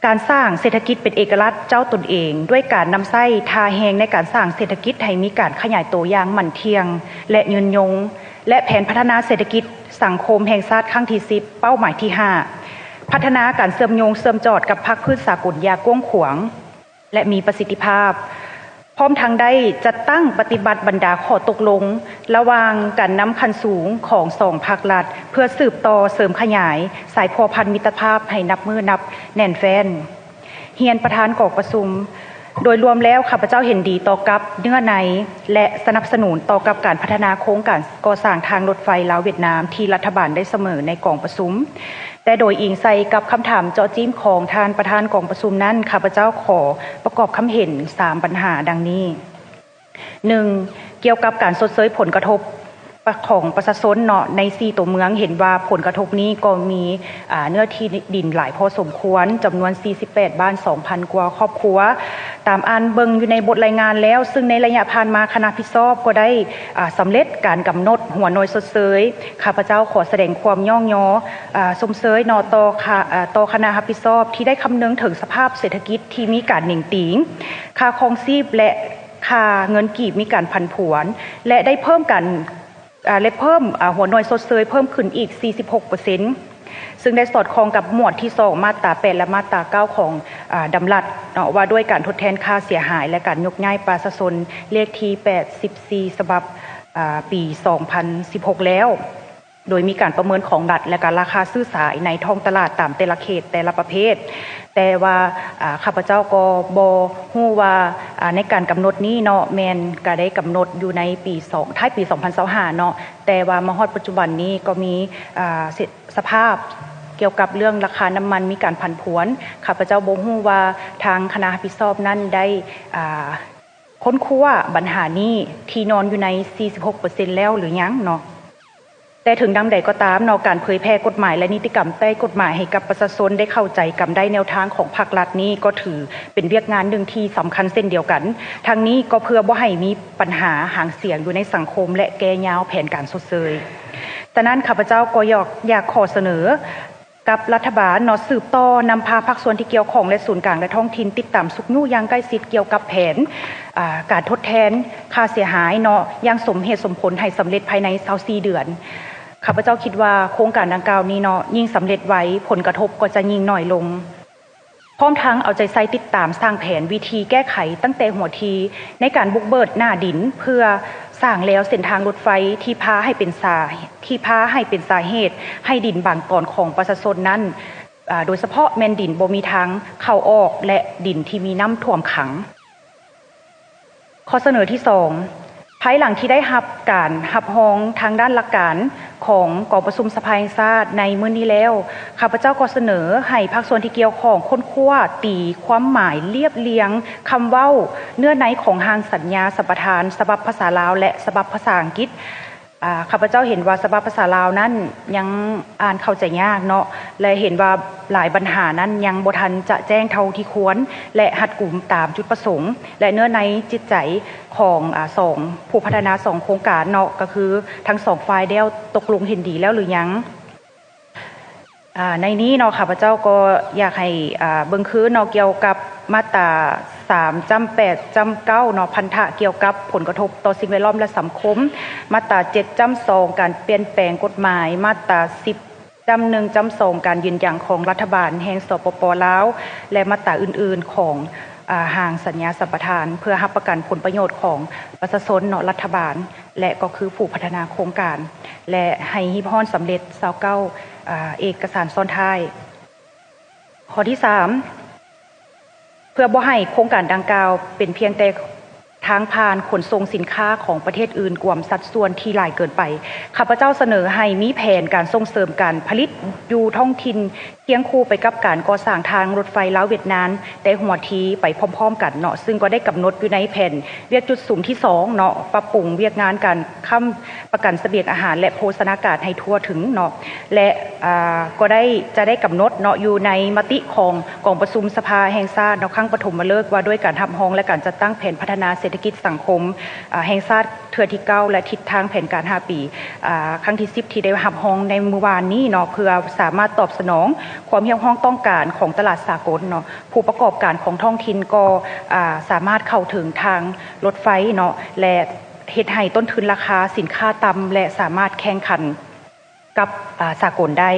ການສ້າງເສດຖະກິດເປັນເອກະລາດເຈົ້າຕົນເອງ ດ້ວຍການນຳໃຊ້ທ່າແຮງໃນການສ້າງເສດຖະກິດໃຫ້ມີການຂະຫຍາຍໂຕຢ່າງໝັ້ນທ່ຽງ ແລະ ຍືນຍົງ ແລະ ແຜນພັດທະນາເສດຖະກິດສັງຄົມແຫ່ງຊາດຄັ້ງທີສິບ ເປົ້າໝາຍທີຫ້າ ພັດທະນາການເຊື່ອມໂຍງເຊື່ອມຈອດກັບພາກພື້ນສາກົນຢ່າງກວ້າງຂວາງ ແລະ ມີປະສິດທິພາບ, ພ້ອມທັງໄດ້ຈັດຕັ້ງປະຕິບັດບັນດາຂໍ້ຕົກລົງລະຫວ່າງການນຳຂັ້ນສູງຂອງສອງພາກລັດ ເພື່ອສືບຕໍ່ເສີມຂະຫຍາຍສາຍພົວພັນມິດຕະພາບໃຫ້ນັບມື້ນັບແໜ້ນແຟ້ນ. ຮຽນປະທານກອງປະຊຸມ, ໂດຍລວມແລ້ວ ຂ້າພະເຈົ້າເຫັນດີຕໍ່ກັບເນື້ອໃນ ແລະ ສະໜັບສະໜູນຕໍ່ກັບການພັດທະນາໂຄງການກໍ່ສ້າງທາງລົດໄຟລາວຫວຽດນາມທີ່ລັດຖະບານໄດ້ສະເໜີໃນກອງປະຊຸມ. ແຕ່ໂດຍອີງໃສ່ກັບຄຳຖາມເຈາະຈີ້ມຂອງທ່ານປະທານກອງປະຊຸມນັ້ນ, ຂ້າພະເຈົ້າຂໍປະກອບຄຳເຫັນສາມບັນຫາດັ່ງນີ້. ໜຶ່ງ, ກ່ຽວກັບການຊົດເຊີຍຜົນກະທົບປະ ຂອງປະຊາຊົນເນາະ ໃນສີ່ຕົວເມືອງ, ເຫັນວ່າຜົນກະທົບນີ້ກໍມີ ອາ ເນື້ອທີ່ດິນຫຼາຍພໍສົມຄວນ, ຈຳນວນສີ່ສິບແປດບ້ານ ສອງພັນກວ່າຄອບຄົວ. ຕາມອ່ານເບິ່ງຢູ່ໃນບົດລາຍງານແລ້ວ, ຊຶ່ງໃນໄລຍະຜ່ານມາຄະນະຮັບຜິດຊອບກໍໄດ້ ອາ ສຳເລັດການກຳນົດຫົວໜ່ວຍຊົດເຊີຍ. ຂ້າພະເຈົ້າຂໍສະແດງຄວາມຍ້ອງຍໍ ອາ ຊົມເຊີຍເນາະ ຕໍ່ຄະ ອາ ຕໍ່ຄະນະຮັບຜິດຊອບທີ່ໄດ້ຄຳນຶງເຖິງສະພາບເສດຖະກິດທີ່ມີການເໜັງຕີງ, ຄ່າຄອງຊີບ ແລະ ຄ່າເງິນກີບມີການຜັນຜວນ ແລະ ໄດ້ເພີ່ມການ ອາ ແລະ ເພີ່ມ ອາ ຫົວໜ່ວຍຊົດເຊີຍເພີ່ມຂຶ້ນອີກສີ່ສິບຫົກເປີເຊັນ ຊຶ່ງໄດ້ສອດຄ່ອງກັບໝວດທີສອງ ມາດຕາແປດ ແລະ ມາດຕາເກົ້າຂອງ ອາ ດຳລັດເນາະ ວ່າດ້ວຍການທົດແທນຄ່າເສຍຫາຍ ແລະ ການຍົກຍ້າຍປະຊາຊົນ ເລກທີແປດສິບສີ່ ສະບັບ ອາ ປີສອງພັນສິບຫົກແລ້ວ. ໂດຍມີການປະເມີນຂອງລັດ ແລະ ກະລາຄາຊື້ຂາຍໃນທ້ອງຕະຫຼາດຕາມແຕ່ລະເຂດແຕ່ລະປະເພດ. ແຕ່ວ່າ ອາ ຂ້າພະເຈົ້າກໍບໍ່ຮູ້ວ່າ ອາ ໃນການກຳນົດນີ້ເນາະ ແມ່ນກະໄດ້ກຳນົດຢູ່ໃນປີສອງ ທ້າຍປີສອງພັນຊາວຫ້າເນາະ, ແຕ່ວ່າມາຮອດປັດຈຸບັນນີ້ກໍມີ ອາ ເສດ ສະພາບກ່ຽວກັບເລື່ອງລາຄານ້ຳມັນມີການຜັນຜວນ. ຂ້າພະເຈົ້າບໍ່ຮູ້ວ່າທາງຄະນະຮັບຜິດຊອບນັ້ນໄດ້ ອາ ຄົ້ນຄວ້າບັນຫານີ້ທີ່ນອນຢູ່ໃນສີ່ສິບຫົກເປີເຊັນແລ້ວຫຼືຍັງເນາະ. ແຕ່ເຖິງຢ່າງໃດກໍຕາມເນາະ, ການເຜີຍແຜ່ກົດໝາຍ ແລະ ນິຕິກຳໃຕ້ກົດໝາຍໃຫ້ກັບປະຊາຊົນໄດ້ເຂົ້າໃຈກຳໄດ້ແນວທາງຂອງພາກລັດນີ້ ກໍຖືເປັນວຽກງານໜຶ່ງທີ່ສຳຄັນເຊັ່ນດຽວກັນ. ທັງນີ້ກໍເພື່ອບໍ່ໃຫ້ມີປັນຫາຫາງສຽງຢູ່ໃນສັງຄົມ ແລະ ແກ່ຍາວແຜນການຊົດເຊີຍ. ສະນັ້ນ ຂ້າພະເຈົ້າກໍຢາກ ຢາກຂໍສະເໜີ ກັບລັດຖະບານເນາະ ສືບຕໍ່ນຳພາພາກສ່ວນທີ່ກ່ຽວຂ້ອງ ແລະ ສູນກາງ ແລະ ທ້ອງຖິ່ນ ຕິດຕາມຊຸກຍູ້ຢ່າງໃກ້ຊິດກ່ຽວກັບແຜນ ອາ ການທົດແທນຄ່າເສຍຫາຍເນາະ ຢ່າງສົມເຫດສົມຜົນໃຫ້ສຳເລັດພາຍໃນຊາວສີ່ເດືອນ. ຂ້າພະເຈົ້າຄິດວ່າໂຄງການດັ່ງກ່າວນີ້ເນາະ ຍິ່ງສຳເລັດໄວ ຜົນກະທົບກໍຈະຍິ່ງໜ້ອຍລົງ. ພ້ອມທັງເອົາໃຈໃສ່ຕິດຕາມສ້າງແຜນວິທີແກ້ໄຂຕັ້ງແຕ່ຫົວທີ ໃນການບຸກເບີດໜ້າດິນ ເພື່ອສ້າງແລວເສັ້ນທາງລົດໄຟທີ່ພາໃຫ້ເປັນສາ ທີ່ພາໃຫ້ເປັນສາເຫດໃຫ້ດິນບາງຕອນຂອງປະຊາຊົນນັ້ນ ອາ ໂດຍສະເພາະແມ່ນດິນບໍ່ມີທາງເຂົ້າອອກ ແລະ ດິນທີ່ມີນ້ຳຖ້ວມຂັງ. ຂໍ້ສະເໜີທີສອງ, ພາຍຫຼັງທີ່ໄດ້ຮັບການຮັບຮອງທາງດ້ານຫຼັກການຂອງກອງປະຊຸມສະພາແຫ່ງຊາດໃນມື້ນີ້ແລ້ວ, ຂ້າພະເຈົ້າກໍສະເໜີໃຫ້ພາກສ່ວນທີ່ກ່ຽວຂ້ອງຄົ້ນຄວ້າຕີຄວາມໝາຍລຽບລຽງຄຳເວົ້າເນື້ອໃນຂອງຮ່າງສັນຍາສຳປະທານສະບັບພາສາລາວ ແລະ ສະບັບພາສາອັງກິດ. ອາ ຂ້າພະເຈົ້າເຫັນວ່າສະບັບພາສາລາວນັ້ນຍັງອ່ານເຂົ້າໃຈຍາກເນາະ ແລະ ເຫັນວ່າຫຼາຍບັນຫານັ້ນຍັງບໍ່ທັນຈະແຈ້ງເທົ່າທີ່ຄວນ ແລະ ຮັດກຸມຕາມຈຸດປະສົງ ແລະ ເນື້ອໃນຈິດໃຈຂອງ ອາ ສອງ ຜູ້ພັດທະນາສອງໂຄງການເນາະ ກໍຄືທັງສອງຝ່າຍແລ້ວຕົກລົງເຫັນດີແລ້ວຫຼືຍັງ. ອາ ໃນນີ້ເນາະ ຂ້າພະເຈົ້າກໍຢາກໃຫ້ ອາ ເບິ່ງຄືນເນາະ ກ່ຽວກັບມາດຕາສາມຈ້ຳແປດຈ້ຳເກົ້າເນາະ ພັນທະກ່ຽວກັບຜົນກະທົບຕໍ່ສິ່ງແວດລ້ອມ ແລະ ສັງຄົມ, ມາດຕາເຈັດຈ້ຳສອງ ການປ່ຽນແປງກົດໝາຍ, ມາດຕາສິບຈ້ຳໜຶ່ງຈ້ຳສອງ ການຢືນຢັນຂອງລັດຖະບານແຫ່ງ ສປປ ລາວ ແລະ ມາດຕາອື່ນໆຂອງ ອາ ຮ່າງສັນຍາສຳປະທານ ເພື່ອຮັບປະກັນຜົນປະໂຫຍດຂອງປະຊາຊົນເນາະ ລັດຖະບານ ແລະ ກໍຄືຜູ້ພັດທະນາໂຄງການ ແລະ ໃຫ້ຮີບຮ້ອນສຳເລັດຊາວເກົ້າ ອາ ເອກະສານຊ້ອນທ້າຍ. ຂໍ້ທີສາມ, ເພື່ອບໍ່ໃຫ້ໂຄງການດັ່ງກ່າວເປັນພຽງແຕ່ທາງຜ່ານຂົນສົ່ງສິນຄ້າຂອງປະເທດອື່ນກວມສັດສ່ວນທີ່ຫຼາຍເກີນໄປ, ຂ້າພະເຈົ້າສະເໜີໃຫ້ມີແຜນການສົ່ງເສີມການຜະລິດຢູ່ທ້ອງຖິ່ນ ຄຽງຄູ່ໄປກັບການກໍ່ສ້າງທາງລົດໄຟລາວຫວຽດນາມ ແຕ່ຫົວທີໄປພ້ອມໆກັນເນາະ, ຊຶ່ງກໍໄດ້ກຳນົດຢູ່ໃນແຜນວຽກຈຸດສຸມທີສອງເນາະ, ປັບປຸງວຽກງານການຄ້ຳປະກັນສະບຽງອາຫານ ແລະ ໂພຊະນາການໃຫ້ທົ່ວເຖິງເນາະ ແລະ ອາ ກໍໄດ້ ຈະໄດ້ກຳນົດເນາະ ຢູ່ໃນມະຕິຂອງກອງປະຊຸມສະພາແຫ່ງຊາດເນາະ ຄັ້ງປະຖົມມະເລີກວ່າດ້ວຍການຮັບຮອງ ແລະ ການຈັດຕັ້ງແຜນພັດທະນາເສດຖະ ກິດສັງຄົມ ອາ ແຫ່ງຊາດເທື່ອທີເກົ້າ ແລະ ທິດທາງແຜນການຫ້າປີ ອາ ຄັ້ງທີສິບ ທີ່ໄດ້ຮັບຮອງໃນມື້ວານນີ້ເນາະ ເພື່ອສາມາດຕອບສະໜອງຄວາມຮຽກຮ້ອງຕ້ອງການຂອງຕະຫຼາດສາກົນເນາະ. ຜູ້ປະກອບການຂອງທ້ອງຖິ່ນກໍ ອາ ສາມາດເຂົ້າເຖິງທາງລົດໄຟເນາະ ແລະ ເຮັດໃຫ້ຕົ້ນທຶນລາຄາສິນຄ້າຕ່ຳ ແລະ ສາມາດແຂ່ງຂັນກັບ ອາ ສາກົນໄດ້.